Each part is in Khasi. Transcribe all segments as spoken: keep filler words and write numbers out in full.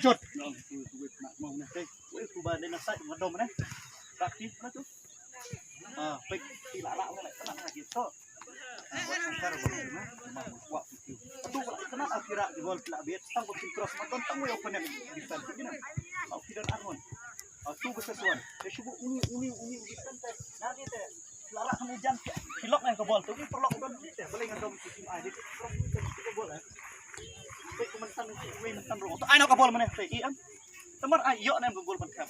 Jot. Wei, ku ba dei na sait ma dom ne. Ka ki mana tu. Ah, pek ti la la la la la gitu. Ah, wat angkar ba na ma wa tu. Tu ba kena akira di gol la biat tang ko cross ma ton tang wei open yang di san tu ni. Au kidan armon. Ah, tu ba sesuan. Ke shubu uni uni uni di san te. Na ni te. Lara kan hujan. Kilok nang ka bol tu. Perlok kan ni te. Boleh ngadom ki tim ai di. Perlok ni ka bol eh. Pek ku mentan ki wei mentan ro. Ai no ka bol mana? Pek i am. Tamar ai yok nem ka gol ban khap.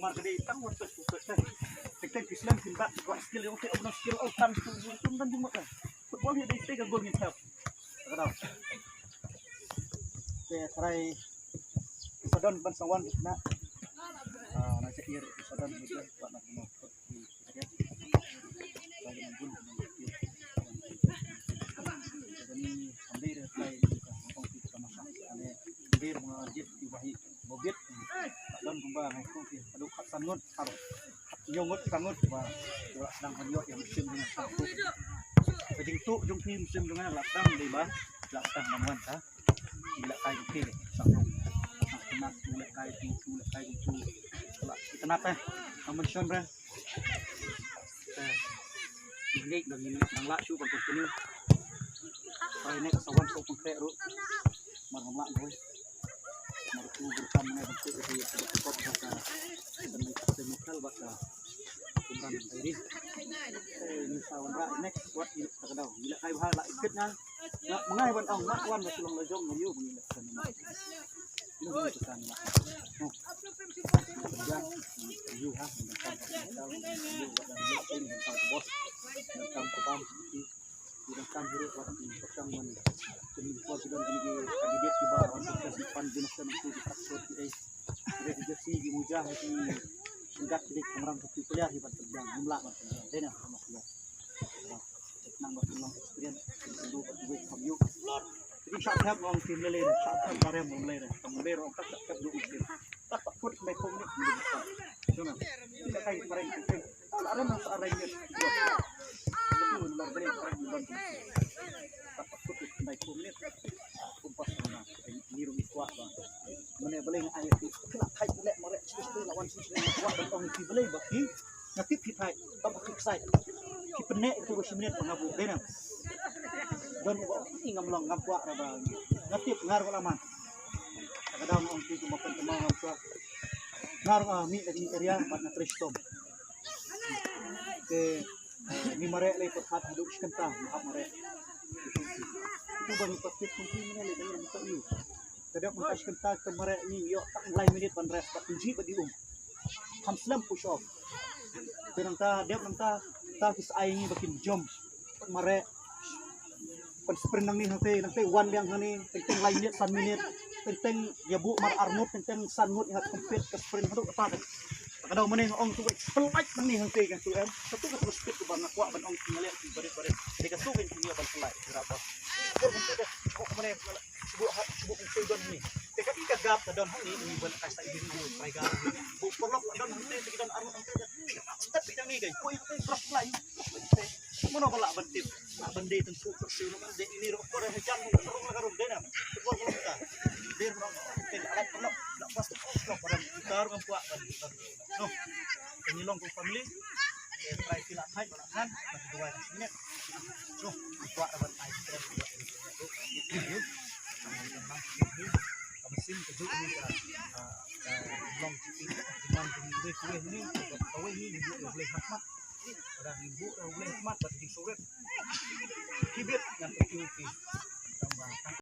Mar ka dei tang wat pek pek. Tek tek Islam kin bat ko skill yo tek no skill au tan tu tu tan jumpa. Football hi dei tek ka gol ngin khap. Ka dau. Te trai sadon ban sawan na. Ah, na cek ir sadon ni ban na. Ka jingtuh jong phi mynsiem jong nga la sdang dei ba la sdang ban wan ta. Ngi lehkai jong phi, sa rung. Sa kynat, ngi lehkai jong phi, ngi lehkai jong phi. Ka la itynnat eh. Ka mynsiem re. Te. Ngi ngi dang ngi dang lah shu ban continue. Pai next sa wan sa pynkreh ruh. Mar ngam lah doi. Mar tu byrkam ne ban tu di kop ka. Semi semi kal baka. Kumran dai ri. Te ngi sa wan rah next wat ngi ta ka dau. Ngi lehkai bha la ikit nga. Nga mengai ban ong mak wan ba shlong la jong yu ngi leh kan. Yu ngi kan mak. Yu ha ngi kan mak. Yu kan mak bos. Ngi kan mak. Ngi kan hiru wat ngi kan mak. Kini ko bidan kini ki kandidat ki ba wan ka simpan jenis kan tu di takut ki ai. Re ki jesi ki mujah ki singkat ki pengrang ki player ki ban tendang. Jumlah ban tendang. Dena sama player. Nang ba long experience, ndu ba duwe kam yu. Jadi sha thep long tim lele, sha thep barem long lele. Tang lele ong ka sha thep du tim. Tak tak put mai kong ni. Shona. Kita kai barem tim. Ala rem sa rem ni. Itu lar bele barem ban. Tak tak put mai kong ni. Kumpas na. Ni rung kuat ba. Mane bele ai ti. Kena kai le mare. Sisi lawan sisi kuat ba ong ti bele ba ki. Nga tip hi thai, tam ki ksai. Ki pyneh itu ba shi minit nga bu dei na. Don ba i ngam long ngam kwah ra ba. Nga tip ngar ko laman. Ka dang ong ti kuma pyn kuma ngam kwah. Ngar nga mi lagi area bad nga trei shitom. Te ni mareh le pyrkhat haduh shi kynta ma hap mareh. Itu ba ngi pyrkhat kum ti mane le dang ngi pyrkhat yu. Ka dep mynta shi kynta ka mareh ngi ïoh tang lai minit ban rest bad pynjih bad di um. Kham slem push off. Te nangta dep nangta ta ki sa ai ngi ba kin jump. Mareh. Pyn sprint nangne hangte nangte wan liang hangne teng teng lai minit san minit. Teng teng ïa buh mar ar ngut teng teng san ngut ïa compete ka sprint haduh kata. Ka dau mane nga ong tu wei pynlait nangne hangte ka tu em. Ka tu ka tu speed ka ba nga kwah ban ong ki nga leh ki barit barit. Te ka tu wei ki ban pynlait ki rap ba. Ko mane Shu buh ha, shu buh pynshoi don hangne. Te ka i ka gap ka don hangne, ngi ban kai sa i ding ngi try ga. Buh paralok ka don hangne, te ki don arngut hangne. Step ki jong ngi kai, poi hangne cross line. Mano ba lah ban tip, lah ban dei tang shu cross shu ban dei ini ro ko re hajan ni rong la ka rong dei na. Ko ko ta. Dei rong te la paralok, la pas ko ko paralok. Tar ngam puak ban. No. Te ngi long ko family. Te try ki la thait ba la than, ba ki duwai ka minit. So, ki kwah ban ai ki trem ki kwah. Ka machine ka juk ni ka, ah, ka long ki, ki man ki ni, ki ni, ka wei ni, ni buh da u Blei Hakmat. Ka da ni buh da u Blei Hakmat, ba ki suret. Ki bit ngan ka ki.